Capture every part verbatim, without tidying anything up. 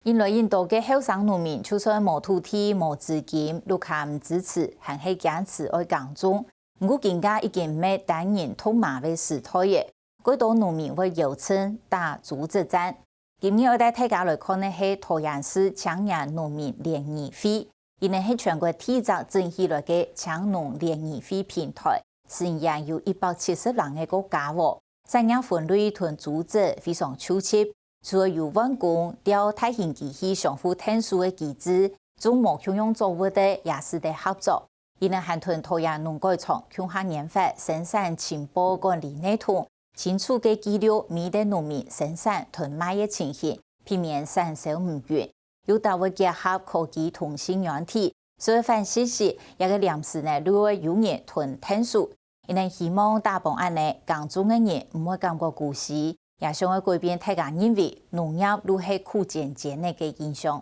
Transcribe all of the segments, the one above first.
越來越多个後生農民，就算無土地、無資金，屋下毋支持，還係堅持愛耕種。毋過今下已經毋係單人獨嫲个時代了，過多農民會邀請打組織戰。今日愛帶大家來看个係桃園市青年農民聯誼會，佢等係全國第一隻整起來个青農聯誼會平台，成員有一百七十零个个家伙，產業分類同組織非常齊齊， 除了有換工、調大型機器相互𢯭手个機制，種無共樣作物个也使得合作。佢等還同桃園農改場共下研發生產情報管理系統，清楚个記錄每個農民生產同賣个情形，避免產銷毋均。又搭會結合科技通訊軟體，所以反實施這个聯盟呢，就會有人同𢯭手。佢等希望打幫恁呢，耕種个人毋會感覺孤栖， 也想愛改變大家認為農業就係苦煎煎个个印象。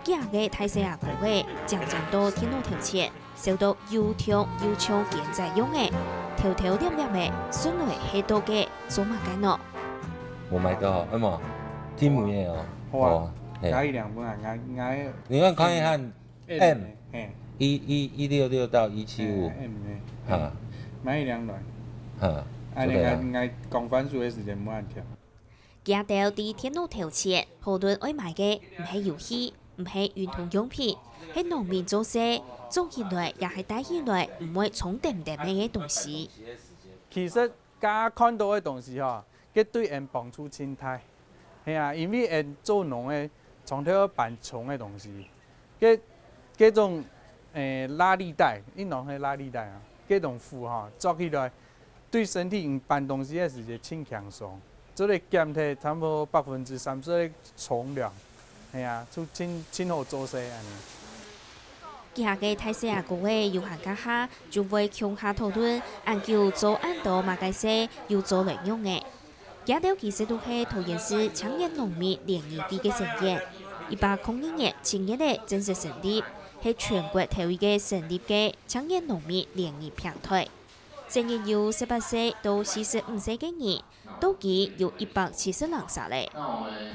幾下个大細阿哥仔，漸漸到電腦頭前，笑到又暢又像癲仔樣仔，偷偷攝攝仔，順來係到个做麼个呢？無買到，哎嘛，聽無耶哦。好啊，哦，嘿。加一兩分啊，俺俺你看看一下，M，嘿，一一一六六到一七五，哎，M呢？哈，買一兩來。哈，啊，做得啊。你看，你看，講番薯个時間無恁長。佢兜在電腦頭前討論愛買个，毋係遊戲，毋係運動用品，係農民做事，種起來也係戴起來，毋會重湠湠个東西。其實，剛剛看到个東西吼， 該對𠊎幫助盡大。係啊，因為𠊎做農个，常常愛搬重个東西。該，該種，誒，拉力帶，運動个拉力帶啊，該種褲吼，著起來，對身體你搬東西个時節盡輕鬆，做得減忒差不多百分之三十个重量。係啊，就盡，盡好做事恁呢。 幾下个大細阿哥仔有閒該下，就會共下討論，恁久做恁多麼个事，又做來仰仔。佢兜其實都係桃園市青年農民聯誼會个成員。一百空二年七月仔正式成立，係全國頭一個成立个青年農民聯誼平台。成員有十八歲到四十五歲个人， 到今有一百七十零儕咧。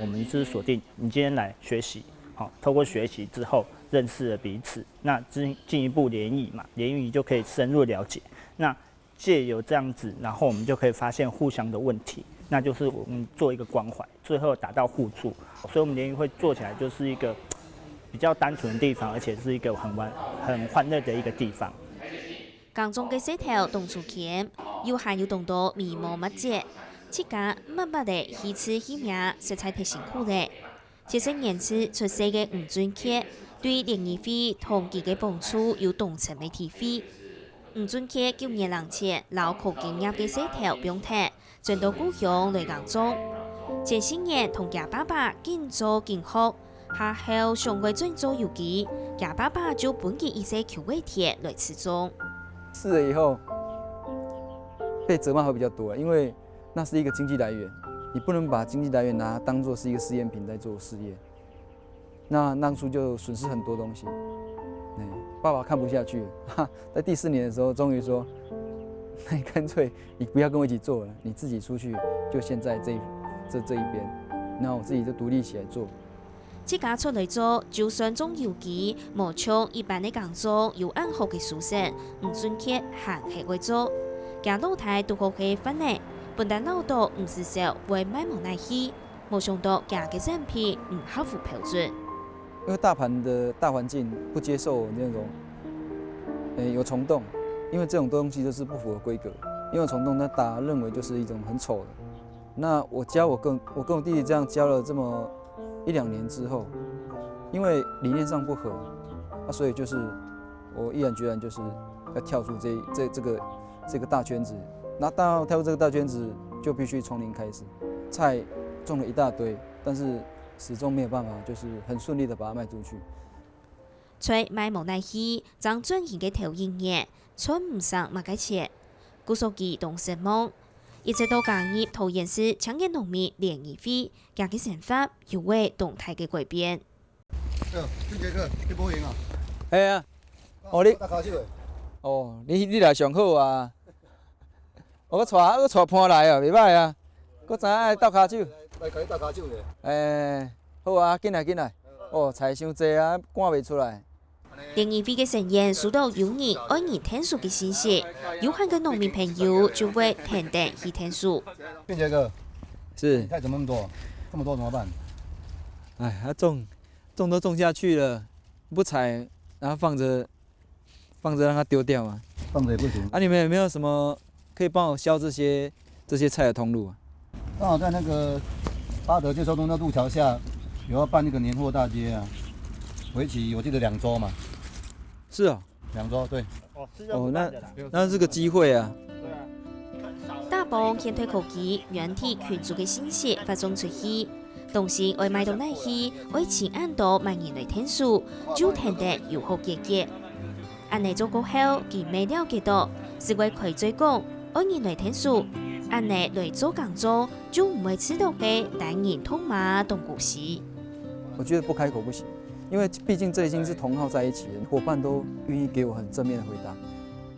我們是鎖定你今天來學習，好，透過學習之後認識了彼此，那進，進一步聯誼嘛，聯誼就可以深入了解。那藉由這樣子，然後我們就可以發現互相的問題，那就是我們做一個關懷，最後達到互助。所以我們聯誼會做起來就是一個比較單純的地方，而且是一個很歡，很歡樂的一個地方。 耕種个事頭當初撿，又還有當多眉毛末節，自家默默仔去試去摸，實在忒辛苦咧。七十年次出世个吳俊傑，對聯誼會同佢个幫助有當深个體會。吳俊傑九年零前，摎科技業个事頭放忒， 轉到故鄉來耕種。前四年同厥爸爸緊做緊學，下後想愛轉做有機，厥爸爸就分佢一息坵仔田來試種。試了以後，被責罵會比較多，因為那是一個經濟來源，你不能把經濟來源拿它當作是一個試驗品在做試驗。 那當初就損失很多東西。哎，爸爸看不下去了，哈，在第四年的時候，終於說，那你乾脆你不要跟我一起做了，你自己出去，就先在這一，這，這一邊，那我自己就獨立起來做。自家出來做，就算種有機，無像一般个耕種有恁好个收成，吳俊傑還係會做。厥老弟堵好係番仔，本旦恅著吳師傅會賣無奈去， 無想著厥个產品毋合乎標準。因為大盤的大環境不接受那種，誒，有蟲洞，因為這種東西就是不符合規格。因為蟲洞，它大家認為就是一種很醜的。那我教我跟，我跟我弟弟這樣教了這麼一兩年之後，因為理念上不合，啊，所以就是我毅然決然就是要跳出這，這，這個，這個大圈子。那到，跳出這個大圈子，就必須從零開始。 菜種了一大堆，但是始終沒有辦法，就是很順利地把它賣出去。菜賣無奈去，正轉型个頭一年，賺毋成麼个錢，故所佢當失望。一直到加入桃園市青年農民聯誼會，厥个生活有會當大个改變。哎喲，俊傑哥，你無閒啊？係啊。哦，你，我打卡去了。哦，你，你來上好啊。我帶，我帶伴來哦，袂歹啊。我知影愛鬥跤手。來，來，共你鬥跤手咧。欸，好啊，緊來，緊來。哦，菜傷濟啊，趕袂出來。聯誼會个成員收到有人愛人𢯭手个信息，有閒个農民朋友就會跈等去𢯭手。俊杰哥，是。你菜怎么那么多？这么多怎么办？哎，啊，种，种都种下去了，不采，然后放着，放着让它丢掉嘛。放着也不行。啊，你们有没有什么可以帮我销这些，这些菜的通路啊？刚好在那个八德介寿东路那路桥下，有要办一个年货大街啊，为期我记得两周嘛。是哦。两周，对。哦，是这样哦，那，办的啦。那是个机会啊。对啊。大埔现代科技软体群组个信息发送出去，东西愛卖到哪去，愛請恁多萬人來𢯭手，就跈等有好解决。 恁呢做過後，佢乜了解到，係會開嘴講，愛人來𢯭手，恁呢來做工作，就毋會只係个單人獨馬當故事。我觉得不开口不行，因为毕竟这已经是同好在一起了，伙伴都愿意给我很正面的回答，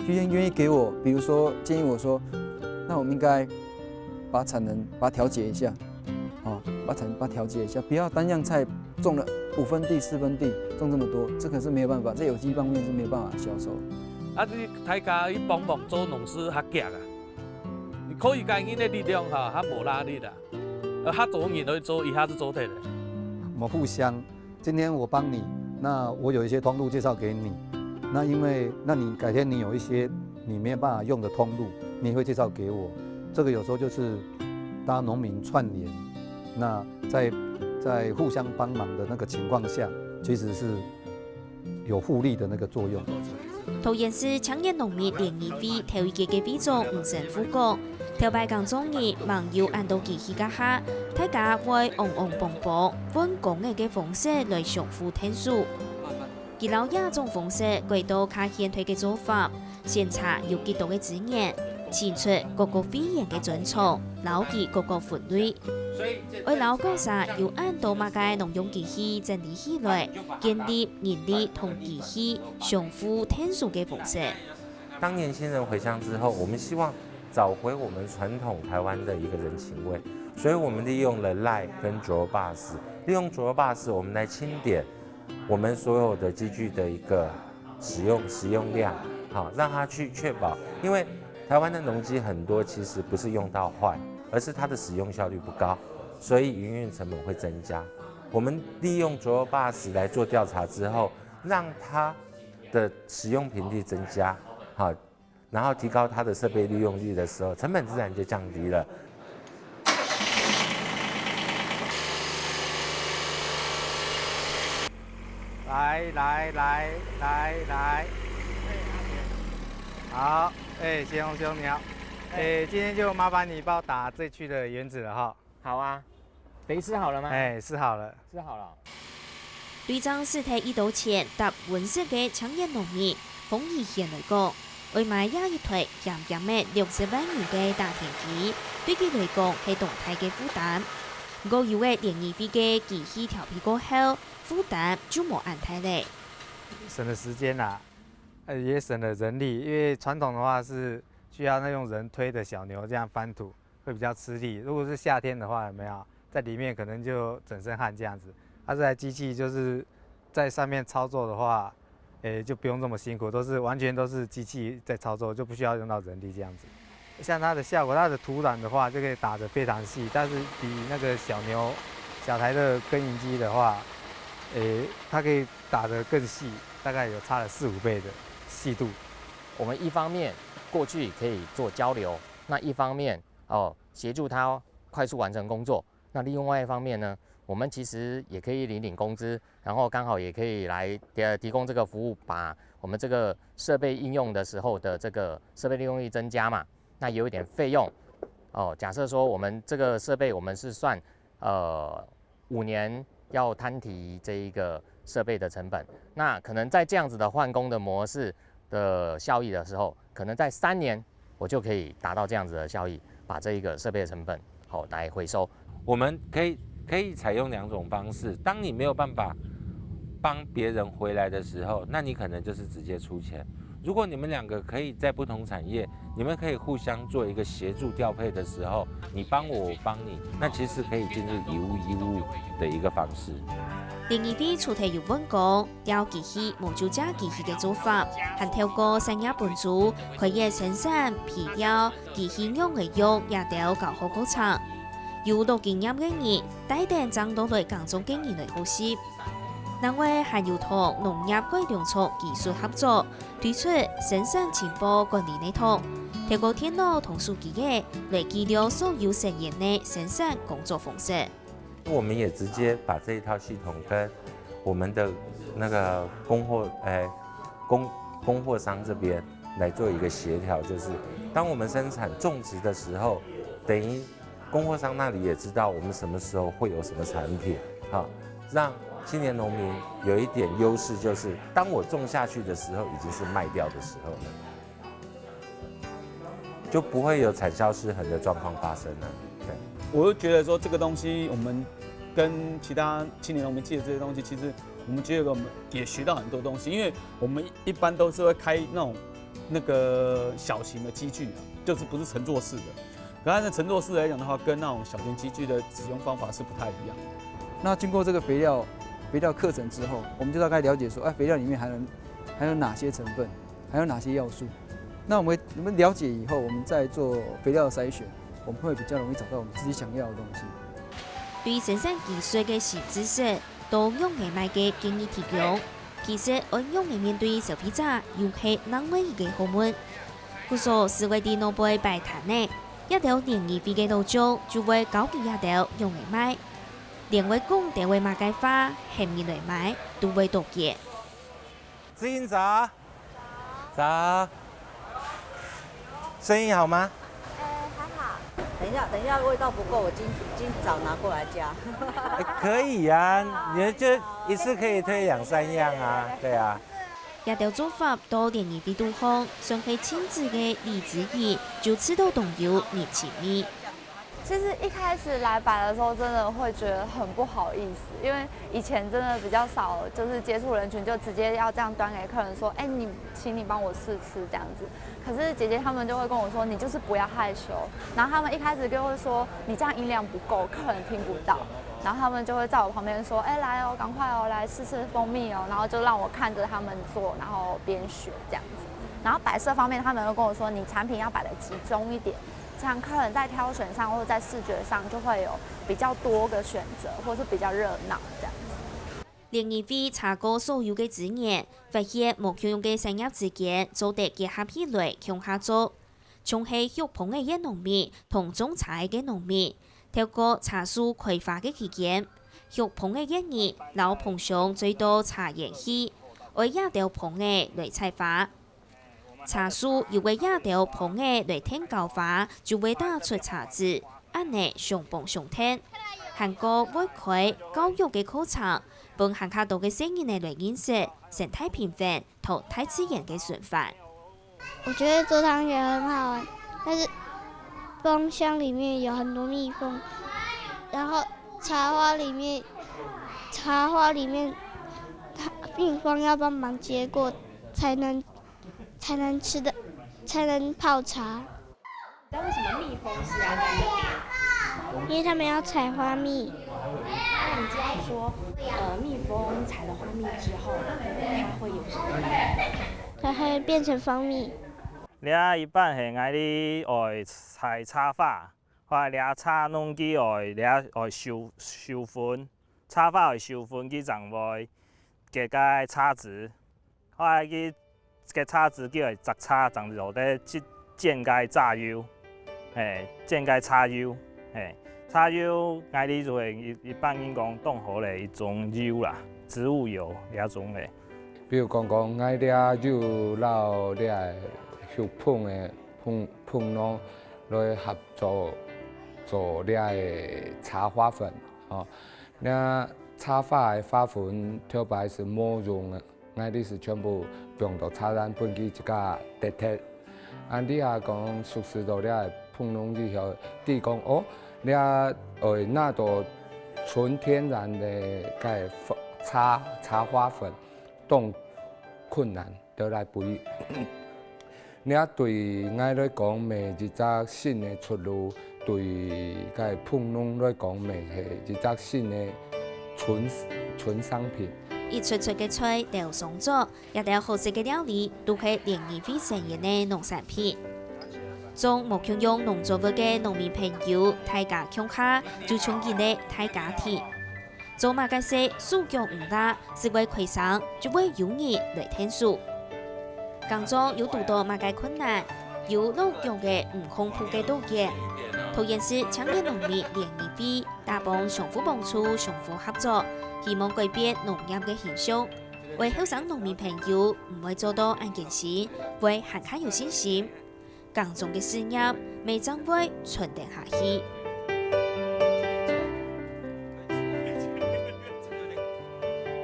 居然愿意给我，比如说建议我说，那我们应该把产能把它调节一下，哦，把产把它调节一下，不要单样菜种了五分地、四分地种这么多，这可是没有办法，这有机方面是没有办法销售。啊，你大家去帮忙做农事较遽啊，你可以个人个力量哈，较无拉力啦，呃，较多人去做，一下子做得了。我们互相，今天我帮你，那我有一些通路介绍给你，那因为那你改天你有一些你没有办法用的通路，你会介绍给我，这个有时候就是大家农民串联，那在在互相帮忙的那个情况下，其实是有互利的那个作用。桃园市青年农民联谊会头一屆个会长吴成富讲，头擺耕種人吂有恁多機器个下，大家會戇戇蹦蹦，換工具个方式來相互𢯭手。佢摎這種方式改到較現代个做法， 審查有幾多个資源，請出各个會員个專長，摎佢各个分類。愛摎各儕有恁多麼个農用機器整理起來，建立人力同機器相互𢯭手个方式。当年轻人回乡之后，我们希望找回我们传统台湾的一个人情味，所以我们利用了 Line 跟 Dropbox，利用 Dropbox 我们来清点我们所有的机具的一个使用使用量，好，让它去确保，因为台湾的农机很多其实不是用到坏，而是它的使用效率不高，所以营运成本会增加。我们利用 Dropbox 来做调查之后，让它的使用频率增加，好，然后提高它的设备利用率的时候，成本自然就降低了。来来来来来，好，哎，先红兄你好，哎，今天就麻烦你帮我打这区的原子了哈。好啊，肥施好了吗？哎，施好了，施好了。对正使忒已多钱搭溫室个青年农民，彭以贤来讲，愛買這一台減減个六十萬元个打田機，对佢来讲係當大个負擔。毋過有个聯誼會个機器調配過後， 負擔就無恁大咧。省了时间啦，呃，也省了人力，因为传统的话是需要那用人推的小牛这样翻土，会比较吃力。如果是夏天的话，有没有在里面可能就整身汗这样子？它这台机器就是在上面操作的话，诶，就不用这么辛苦，都是完全都是机器在操作，就不需要用到人力这样子。像它的效果，它的土壤的话就可以打得非常细，但是比那个小牛小台的耕耘机的话，诶，它可以打得更细，大概有差了四五倍的细度。我们一方面过去可以做交流，那一方面哦协助他快速完成工作。那另外一方面呢，我们其实也可以领领工资，然后刚好也可以来呃提供这个服务，把我们这个设备应用的时候的这个设备利用率增加嘛。那有一点费用哦。假设说我们这个设备我们是算呃五年要摊提这一个设备的成本，那可能在这样子的换工的模式的效益的时候，可能在三年我就可以达到这样子的效益，把这一个设备的成本好来回收。我们可以可以采用两种方式，当你没有办法帮别人回来的时候，那你可能就是直接出钱。如果你们两个可以在不同产业，你们可以互相做一个协助调配的时候，你帮我，我帮你，那其实可以进入以物易物的一个方式。联谊会除忒有分工，吊机器、无酒驾机器个做法，还透过产业分组，开业生产、肥料、机器样个用也都教好过程。有老经验个人，带等正落来耕种个人来学习。另外还有同农业改良场技术合作，推出生产情报管理系统，透过电脑同手机个来记录所有成员个生产工作方式。我们也直接把这一套系统跟我们的那个供货，哎，供供货商这边来做一个协调，就是当我们生产种植的时候，等于供货商那里也知道我们什么时候会有什么产品，啊，让青年农民有一点优势，就是当我种下去的时候已经是卖掉的时候了，就不会有产销失衡的状况发生了。对。我就觉得说这个东西，我们跟其他青年农民借这些东西，其实我们觉得我们也学到很多东西，因为我们一般都是会开那种那个小型的机具啊，就是不是乘坐式的。可它的乘坐式来讲的话，跟那种小型机具的使用方法是不太一样。那经过这个肥料肥料课程之后，我们就大概了解说，哎，肥料里面含有含有哪些成分，含有哪些要素。那我们我们了解以后，我们再做肥料筛选，我们会比较容易找到我们自己想要的东西。对生产技术个新知识，都用个卖个建议提供。其实，安用个面对消费者又係另外一个学问。故所，思维地脑背摆摊呢，也都联谊会个途中就会教佢也都用个卖。连会讲得会么个话，喊人来买，都会多见。知音早，早，生意好吗？哎，还好。等一下，等一下，味道不够，我今今早拿过来加。哎，可以啊，你就一次可以推两三样啊，对啊。這兜做法到聯誼會肚項，算係親子个禮之一，就試到當有人情味。其實一開始來擺的時候，真的會覺得很不好意思，因為以前真的比較少，就是接觸人群，就直接要這樣端給客人說：「哎，你，請你幫我試吃這樣子。」可是姐姐她們就會跟我說：「你就是不要害羞。」然後她們一開始就會說：「你這樣音量不夠，客人聽不到。」然後她們就會在我旁邊說：「哎，來哦，趕快哦，來試試蜂蜜哦。」然後就讓我看著她們做，然後邊學這樣子。然後擺設方面，她們又跟我說：「你產品要擺得集中一點，這樣客人在挑選上或者在視覺上就會有比較多个選擇，或是比較熱鬧這樣子。」聯誼會查過所有个資源，發現無共樣个產業之間做得結合起來共下做。像係畜蜂仔个農民同種茶仔个農民，透過茶樹開花个期間，畜蜂仔个人摎蜂箱載到茶園去，愛這兜蜂仔來採花。茶樹又會這兜蜂仔來𢯭交花，就會打出茶汁，恁仔相幫相𢯭。還過會開教育个課程，分還較多个細人仔來認識生態平衡同大自然个循環。我觉得做汤圆很好玩，但是蜂箱里面有很多蜜蜂，然后茶花里面，茶花里面，它蜜蜂要帮忙结果，才能才能吃的，才能泡茶。那为什么蜜蜂是要在那边？因为他们要采花蜜。那你知道说，呃，蜜蜂采了花蜜之后，它会有什么样的？它会变成蜂蜜。這一般係𠊎俚愛採茶花，或者這茶農佢愛這愛授授粉，茶花愛授粉佢正會結該茶子，或者佢結茶子佢愛摘茶，正做得去煎該茶油，係，煎該茶油，係，茶油𠊎俚就係一一般人講當好个一種油啦，植物油這種个。 比如講講，𠊎這油摎這畜蜂个蜂蜂卵來合作做這个茶花粉，吼。這茶花个花粉頭擺係無用个，𠊎俚係全部放到茶園分佢自家忒忒。恁仔啊講熟識到這蜂卵以後，知講哦，這愛拿到純天然个个茶茶花粉， 當困難，就來肥。這對𠊎來講，乜一隻新个出路；對該富農來講，乜係一隻新个春、春生品。一出出个菜都上桌，這兜好食个料理都係聯誼會生源个農產品。種無共樣農作物个農民朋友，大家共下就像一個大家庭。 做麼个事手腳毋罅，只會開聲，就會有人來𢯭手。耕種有堵著麼个困難，有落腳个毋䟘步个路線，桃園市青年農民聯誼會打幫相互幫助、相互合作，希望改變農業个形象，為後生農民朋友毋會做到恁艱辛，會還較有信心。耕種个事業，乜正會傳承下去。